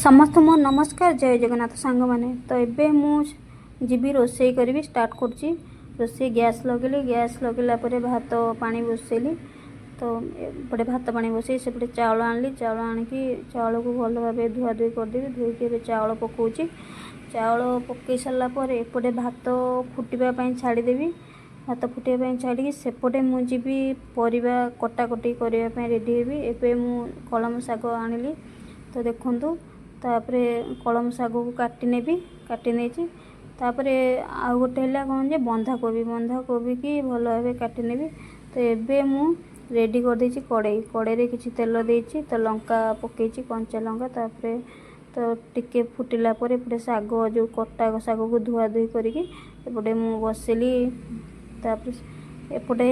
ସମସ୍ତଙ୍କୁ ମୋ ନମସ୍କାର, ଜୟ ଜଗନ୍ନାଥ ସାଙ୍ଗମାନେ। ତ ଏବେ ମୁଁ ଯିବି ରୋଷେଇ କରିବି, ଷ୍ଟାର୍ଟ କରୁଛି ରୋଷେଇ। ଗ୍ୟାସ୍ ଲଗେଇଲି। ଗ୍ୟାସ୍ ଲଗେଇଲା ପରେ ଭାତ ପାଣି ବସେଇଲି। ତ ଏପଟେ ଭାତ ପାଣି ବସେଇ ସେପଟେ ଚାଉଳ ଆଣିଲି। ଚାଉଳ ଆଣିକି ଚାଉଳକୁ ଭଲ ଭାବେ ଧୁଆ ଧୁଇ କରିଦେବି। ଧୋଇକି ଏବେ ଚାଉଳ ପକାଉଛି। ଚାଉଳ ପକାଇ ସାରିଲା ପରେ ଏପଟେ ଭାତ ଫୁଟିବା ପାଇଁ ଛାଡ଼ିଦେବି। ଭାତ ଫୁଟିବା ପାଇଁ ଛାଡ଼ିକି ସେପଟେ ମୁଁ ଯିବି ପରିବା କଟାକଟି କରିବା ପାଇଁ ରେଡ଼ି ହେବି। ଏବେ ମୁଁ କଳମ ଶାଗ ଆଣିଲି। ତ ଦେଖନ୍ତୁ, ତାପରେ କଳମ ଶାଗକୁ କାଟି ନେବି। କାଟି ନେଇଛି। ତାପରେ ଆଉ ଗୋଟେ ହେଲା କ'ଣ ଯେ ବନ୍ଧାକୋବି, ବନ୍ଧାକୋବିକି ଭଲ ଭାବେ କାଟି ନେବି। ତ ଏବେ ମୁଁ ରେଡ଼ି କରିଦେଇଛି କଡ଼େଇ। କଡ଼େଇରେ କିଛି ତେଲ ଦେଇଛି, ତ ଲଙ୍କା ପକାଇଛି, କଞ୍ଚା ଲଙ୍କା। ତାପରେ ତ ଟିକେ ଫୁଟିଲା ପରେ ଏପଟେ ଶାଗ, ଯେଉଁ କଟା ଶାଗକୁ ଧୁଆ ଧୁଇ କରିକି ଏପଟେ ମୁଁ ବସେଇଲି। ତାପରେ ଏପଟେ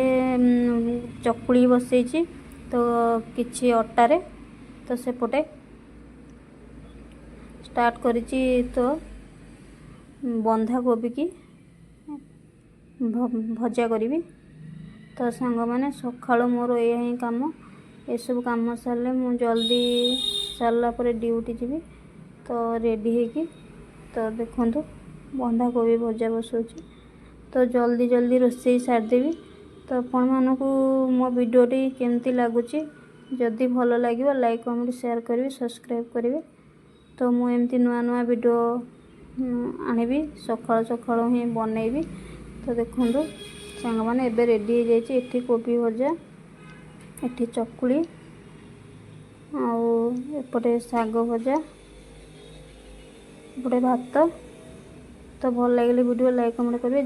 ଚକୁଳି ବସେଇଛି ତ କିଛି ଅଟାରେ। ତ ସେପଟେ ଷ୍ଟାର୍ଟ କରିଛି ତ ବନ୍ଧାକୋବିକି ଭଜା କରିବି। ତ ସାଙ୍ଗମାନେ, ସକାଳୁ ମୋର ଏଇଆ ହିଁ କାମ। ଏସବୁ କାମ ସାରିଲେ ମୁଁ ଜଲ୍ଦି ସାରିଲା ପରେ ଡ୍ୟୁଟି ଯିବି। ତ ରେଡ଼ି ହେଇକି, ତ ଦେଖନ୍ତୁ, ବନ୍ଧାକୋବି ଭଜା ବସାଉଛି। ତ ଜଲ୍ଦି ଜଲ୍ଦି ରୋଷେଇ ସାରିଦେବି। ତ ଆପଣମାନଙ୍କୁ ମୋ ଭିଡ଼ିଓଟି କେମିତି ଲାଗୁଛି? ଯଦି ଭଲ ଲାଗିବ, ଲାଇକ୍, କମେଣ୍ଟ, ସେୟାର କରିବେ, ସବସ୍କ୍ରାଇବ୍ କରିବେ। ତ ମୁଁ ଏମିତି ନୂଆ ନୂଆ ଭିଡ଼ିଓ ଆଣିବି, ସକାଳୁ ସକାଳୁ ହିଁ ବନେଇବି। ତ ଦେଖନ୍ତୁ ସାଙ୍ଗମାନେ, ଏବେ ରେଡ଼ି ହେଇଯାଇଛି। ଏଠି କୋବି ଭଜା, ଏଠି ଚକୁଳି ଆଉ ଏପଟେ ଶାଗ ଭଜା, ଏପଟେ ଭାତ। ତ ଭଲ ଲାଗିଲେ ଭିଡ଼ିଓ ଲାଇକ୍, କମେଣ୍ଟ କରିବେ।